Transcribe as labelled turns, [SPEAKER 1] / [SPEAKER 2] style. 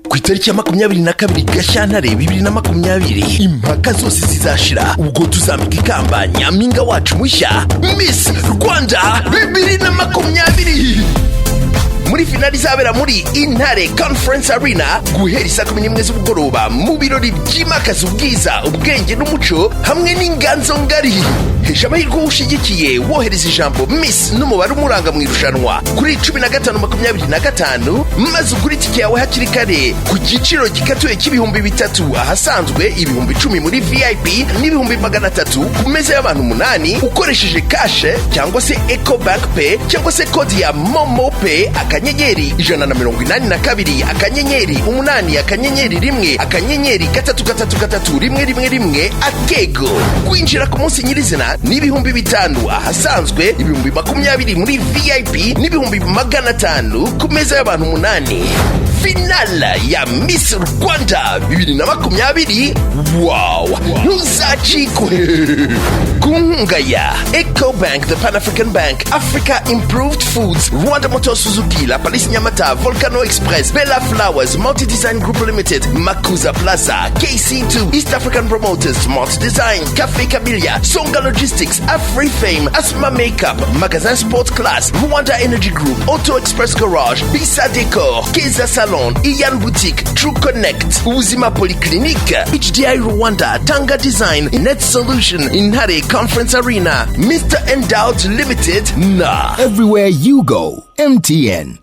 [SPEAKER 1] Ku itariki ya 22 Gashyantare 2020, impaka zose zizashira ubwo tuzambika ikamba nyampinga wacu mushya, Miss Rwanda 2020, muri finali izabera muri Intare Conference Arena guhera isaa 11 z'umugoroba, mu birori byimakaza ubwiza, ubwenge n'umuco hamwe n'inganzo ngari. Hesha amahirwe uwo ushyigikiye wohereza ijambo "Miss" n'umubare umuranga mu irushanwa kuri 1525, maze ugure itike yawe hakiri kare ku giciro gikatuye cy'ibihumbi 3 ahasanzwe, 10,000 muri VIP n'ibihumbi 300 ku meza y'abantu umunani, ukoresheje cash cyangwa se Ecobank Pay cyangwa se kodi ya MoMo Pay *182*8*1*3333111#. Kwinjira ku munsi nyirizina ni 5000 ahasanzwe, 20,000 muri VIP n'ibihumbi 500 ku meza y'abantu umunani. Finale ya Miss Rwanda 2020, wow, ntuzacikwe! Ku nkunga ya Ecobank, the Pan African Bank, Africa Improved Foods, Rwanda Motor Suzuki, La Palisse Nyamata, Volcano Express, Bella Flowers, Multi Design Group Limited, Makuza Plaza, KC2, East African Promoters, Smart Design, Cafe Kabilia, Songa Logistics, Afrifame, Asma Makeup, Magazin Sport Class, Rwanda Energy Group, Auto Express Garage, Bisa Decor, Keza Salon, Ian Boutique, True Connect, Uzima Polyclinique, HDI Rwanda, Tanga Design, Net Solution, Intare Conference Arena, Mr. Endowed Limited, Na.
[SPEAKER 2] Everywhere you go, MTN.